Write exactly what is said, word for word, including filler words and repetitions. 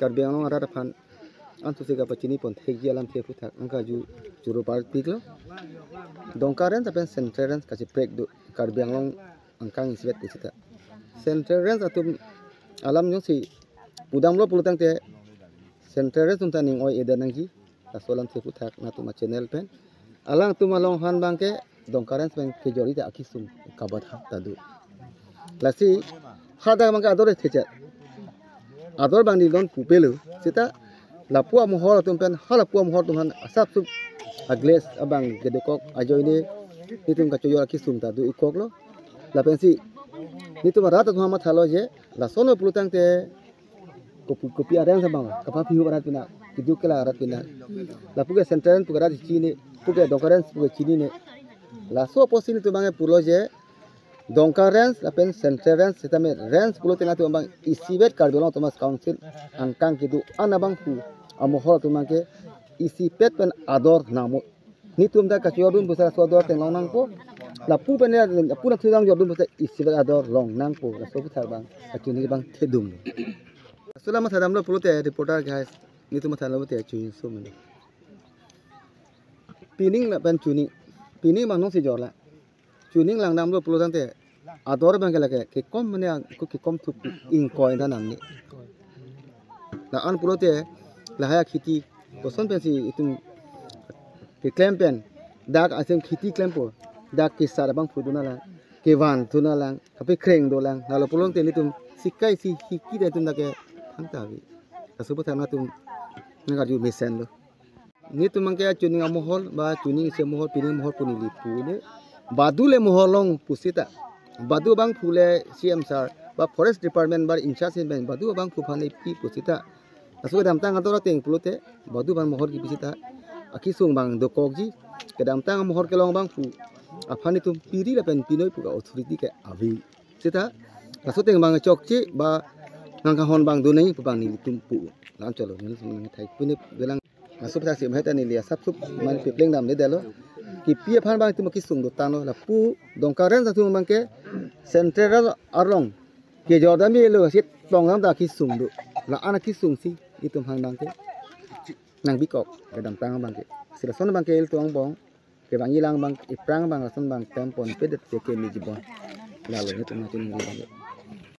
Karbi Anglong arat aphan antusi kapachini pon thekji alamthe aphuthak nangkarju choro parpiklo. Dongka Range lapen Central Range kacheprek do Karbi Anglong angkang isivet pusita. Central Range atum alam jongsi pudamlo pulotangte Central Range atum ta ning oi-edet nangji. Laso alamthe aphuthak nangtum a-channel pen. Alangtum along aphan abangke Dongka Range pen kejor-i ta akisung kabat ha ta do. Lasi hadak abangke ador thechet. Ador abang nilon pupelo. Seta lapu amohor atum pen ha lapu amohor atum aphan asapsup a-glass abang kedokok ajoine nelitum kachojor akisung ta do-ikoklo. Lapensi nelitum arat atum mathalo je lason pulotangte kopi kopi a-range abang kapha pihu arat pina, kiduk kela arat pina. Lapu ke Central Range pu ke arat chinine, pu ke Dongka Range pu ke chinine. Laso apotsi nelitum abangke pulo je Dongka Range lapen Central Range sitame range pulote nangtum abang isivet Karbi Anglong Autonomous Council angkang kedo-an abangphu amohor atum abangke isipet pen ador nangmo. Nelitum ta kachojordun pusi laso ador ateng long nangpo. Lapu pen ya, lapu nangthu nangjordun pusi isivet ador long nangpo. Laso aphuthak abang kachini abang thedung. Laso alam mathadamlo pulote reporter guys, nelitum mathalo te chuin so mene. Pining lapen chuning. Pining abang nongsi jorla. Chuning langdamlo pulotangte ador abangke lake kekom mane ko kekom thup ingkoi ta namne. La-an pulote lahai akhiti koson pensi itum keklem pen dak asem khiti klempo, dak kesar abangphu dun alang, kevan dun alang, kapekreng dolang. Lalo pulotangte nelitum sikai si hiki ta itum dak ke thangta ave. Laso aphuthak nangtum nangkarju mesenlo. Nelitum abangke chuning amohor ba chuning isi amohor, pining amohor pu neli pune. Badu le mohor long pusita. Badu abangphu le C M sir ba Forest Department ba in-charge pen badu abangphu aphan ipi pusita. Laso kedamtang ador ateng pulote badu abang mohor kipi sita. Akisung abang dokokji. Kedamtang amohor kelong abangphu aphan itum piri lapen pinoi pu ke authority ke ave. Seta laso ateng abang chokche ba nangkahon abang do nangji pu abang nelitum pu. La-an cholo nelitum nangthai pune belang. Laso aphuthak si maheta neli asapsup man pepleng damledetlo. Kipi aphan abang itum akisung dotanglo. Lapu Dongka Range atum abangke Central Range arlong kejordamlo, si tong dam ta akisung do. La-an akisung si itum aphan abangke nangbikok kedamtang abangke. Si lason abangke ilitum angbong kevangji lang abang, iphrang abang lason abang tem ponpedet ke keme jibon. Lalo nelitum nangchuning abangke.